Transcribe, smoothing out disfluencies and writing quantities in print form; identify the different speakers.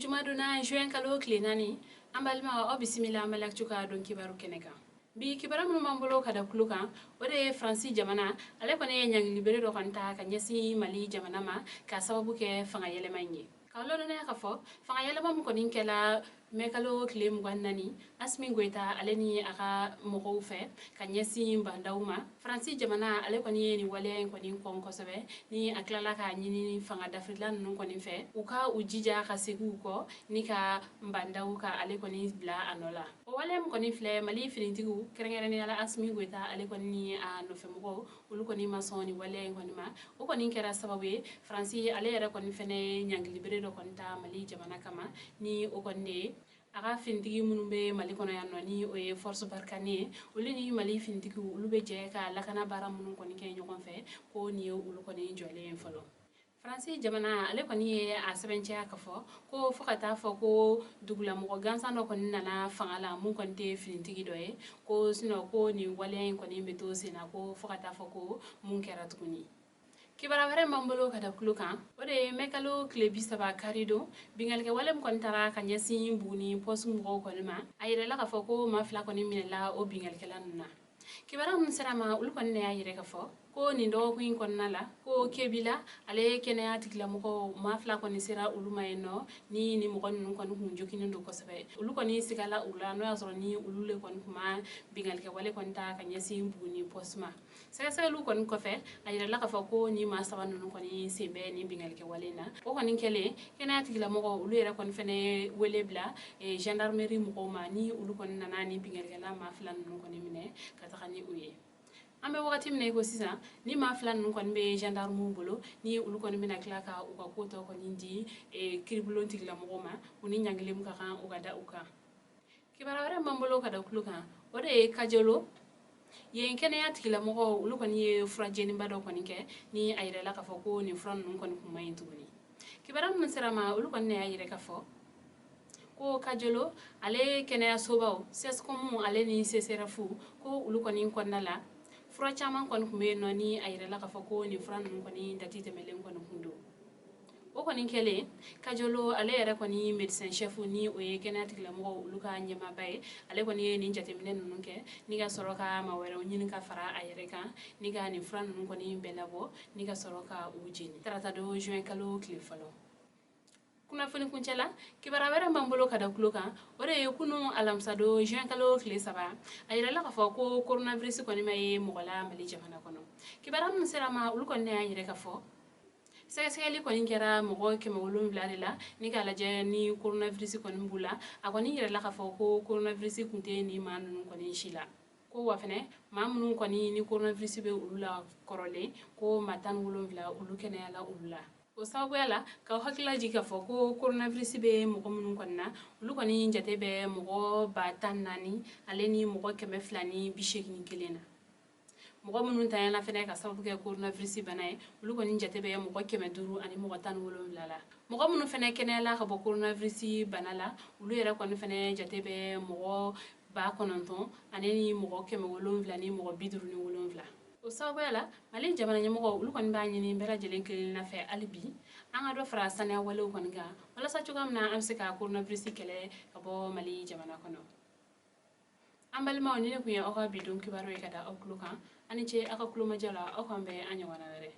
Speaker 1: Jumadonna, juin kalo tile 4. An balimaw, aw bisimila Maliactu ka don kibaru kɛnɛ kan. Bi kibaru minnu b'an bolo ka da tulo kan, o de ye Faransi jamana, ale kɔni ye ɲangilibere dɔ kɔni ta ka ɲɛsin Mali jamana ma ka sababu kɛ fanga yɛlɛma in ye. K'aw ladɔnniya k'a fɔ fanga yɛlɛma min kɔni kɛla mɛkalo tile 24, Asimi Goyita ale ni a ka mɔgɔw fɛ ka ɲɛsin Bah N'Daw ma, Faransi jamana ale kɔni ye nin waleya in kɔni kɔn kosɛbɛ, ni a tilala k'a ɲini fanga dafirila ninnu kɔni fɛ, u ka u jija ka segin u kɔ ni ka Bah N'Daw ka ale kɔni bila a nɔ la. O waleya min kɔni filɛ, Mali finitigiw, kɛrɛnkɛrɛnnenya la Asimi Goyita ale kɔni ni a nɔfɛmɔgɔw, olu kɔni ma sɔn nin waleya in kɔni ma. O kɔni kɛra sababu ye, Faransi ale yɛrɛ kɔni fɛnɛ ye ɲangilibere dɔ kɔni ta Mali jamana kama, ni o kɔni de ye a ka finitigi minnu bɛ Mali kɔnɔ yan nɔ, ni o ye Force Barkhane ye, olu ni Mali finitigiw, olu bɛ jɛ ka lakana baara minnu kɔni kɛ ɲɔgɔn fɛ, ko nin ye olu kɔni jɔlen ye fɔlɔ. Faransi jamana ale kɔni ye a sɛbɛntiya k'a fɔ ko fo ka taa fɔ ko dugulamɔgɔ gansan dɔ kɔni nana fanga la, mun kɔni tɛ finitigi dɔ ye, ko sinon ko nin waleya in kɔni bɛ to sen na, ko fo ka taa fɔ ko mun kɛra tuguni. Kibaruya wɛrɛ b'an bolo ka da tulo kan, o de ye mɛkalo tile 30 karidon, binkannikɛ wale min kɔni taara ka ɲɛsin Buguni poste mɔgɔw kɔni ma. A yirala k'a fɔ ko maa fila kɔni minɛla o binkannikɛla ninnu na. Kibaruya min sera ma, olu kɔni y'a yira k'a fɔ ko nin dɔgɔkun in kɔnɔna la, ko Kebila ale kɛnɛya tigilamɔgɔw, maa fila kɔni sera olu ma yen nɔ, ni ni mɔgɔ ninnu kɔni kun joginen don kosɛbɛ. Olu kɔni sigala u la, n'o y'a sɔrɔ ni olu le kɔni kun ma binkannikɛ wale kɔni ta ka ɲɛsin Buguni poste ma. Sɛgɛsɛgɛliw kɔni kɔfɛ, a yirala k'a fɔ ko ni maa saba ninnu kɔni sen bɛ nin binkannikɛ wale in na. O kɔni kɛlen, kɛnɛya tigilamɔgɔw, olu yɛrɛ kɔni fɛnɛ wele bila gendarmerie mɔgɔw ma, ni olu kɔni nana ni binkannikɛla maa fila ninnu kɔni minɛ ka taga ni u ye. An bɛ wagati min na i ko sisan, ni maa fila ninnu kɔni bɛ gendarmew bolo, ni olu kɔni bɛna tila ka u ka ko tɔ kɔni di kiiribulon tigilamɔgɔw ma, u ni ɲangili min ka kan, u ka da u kan. Kibaruya wɛrɛ b'an bolo ka da tulo kan, o de ye Kajolo yen kɛnɛya tigilamɔgɔw, olu kɔni ye fura jeniba dɔ kɔni kɛ, ni a yirala k'a fɔ ko nin fura ninnu kɔni kun man ɲi tuguni. Kibaruya minnu sera ma, olu kɔni y'a yira k'a fɔ ko Kajolo ale kɛnɛyasobaw CSCOM ale ni CSRéf, ko olu kɔni kɔnɔna la, fura caman kɔni tun bɛ yen nɔ, ni a yirala k'a fɔ ko nin fura ninnu kɔni date tɛmɛlen kɔni kun don. O kɔni kɛlen, Kajolo ale yɛrɛ kɔni médecin chef, ni o ye kɛnɛya tigilamɔgɔw olu ka ɲɛmaaba ye, ale kɔni ye nin jateminɛ ninnu kɛ ni ka sɔrɔ ka maa wɛrɛw ɲini ka fara a yɛrɛ kan, ni ka nin fura ninnu kɔni bɛɛ labɔ, ni ka sɔrɔ ka u jeni tarata don, juin kalo tile 1. Kunnafoni kuncɛ la, kibaruya wɛrɛ b'an bolo ka da tulo kan, o de ye kunun alamisadon, juin kalo tile 3, a yirala k'a fɔ ko coronavirus kɔni ma ye mɔgɔ la Mali jamana kɔnɔ. Kibaruya min sera ma, olu kɔni y'a yira k'a fɔ sɛgɛsɛgɛli kɔni kɛra mɔgɔ 700 de la, ni k'a lajɛ ni coronavirus kɔni b'u la. A kɔni yirala k'a fɔ ko coronavirus kun tɛ nin maa ninnu kɔni si la. Ko wa fɛnɛ, maa minnu kɔni ni coronavirus bɛ olu la kɔrɔlen, ko maa 17, olu kɛnɛyala olu la. O sababuya la, k'aw hakili jigin k'a fɔ ko coronavirus bɛ mɔgɔ minnu kɔni na, olu kɔni jate bɛ mɔgɔ 14,281 na. Mɔgɔ minnu tanyana fɛnɛ ka sababu kɛ coronavirus bana ye, olu kɔni jate bɛ mɔgɔ 517 la. Mɔgɔ minnu fɛnɛ kɛnɛyala ka bɔ coronavirus bana la, olu yɛrɛ kɔni fɛnɛ jate bɛ mɔgɔ 9757. O sababuya la, Mali jamana ɲɛmɔgɔ, olu kɔni b'a ɲini bɛɛ lajɛlen kelenna fɛ, hali bi an ka dɔ fara saniya walew kɔni kan, walasa cogoya min na an bɛ se ka coronavirus kɛlɛ ka bɔ Mali jamana kɔnɔ. An balimaw, ni ne kun ye aw ka bi don kibaru ye ka da aw tulo kan. Aw ni ce aw ka kulomajɔ la. Aw k'an bɛn an ɲɔgɔnna wɛrɛ.